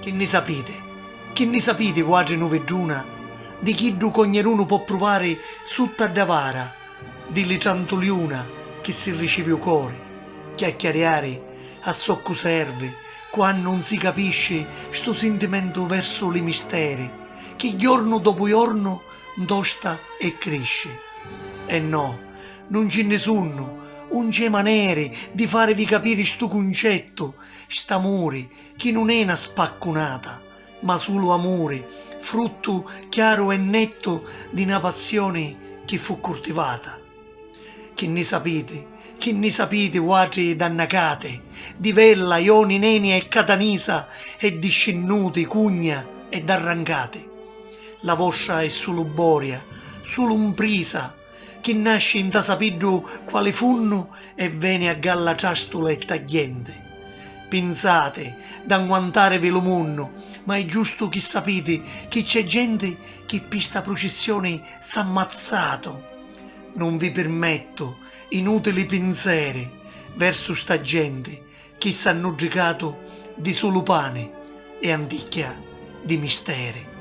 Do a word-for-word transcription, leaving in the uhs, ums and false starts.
Chi nni sapiti? Chi nni sapiti, vuatri nuvidduna, di chiddu ch'ognerunu pò pruvari sutta dda vara, di li trantuliuna chi si ricivi u cori? Chiacchiariari a soccu servi quannu 'un si capisci stu sintimentu versu li misteri chi jornu dopu jornu 'ntosta e crisci? E no, nun ci nni sunnu, 'un c'è maneri di farivi capiri stu cuncettu, st'amuri chi nun è na spaccunata, ma sulu amuri, fruttu chiaru e nettu di na passioni chi fu curtivata. Chi nni sapiti, chi nni sapiti, vuatri dannacati, di Vella, Ioni, Nenia e Catanisa e di Scinnuti, Cugna e d'Arrancati? La vostra è sulu boria, sulu 'mprisa, chi nasci 'nta sapiddu quali funnu e veni a galla trastula e tagghienti. Pinzati d'anguantarivi lu munnu, ma è giustu chi sapiti chi c'è genti chi pi sta prucissioni s'ha ammazzatu. Nun vi pirmettu inutili pinzeri versu sta genti chi s'ha nuddricatu di sulu pani e anticchia di misteri.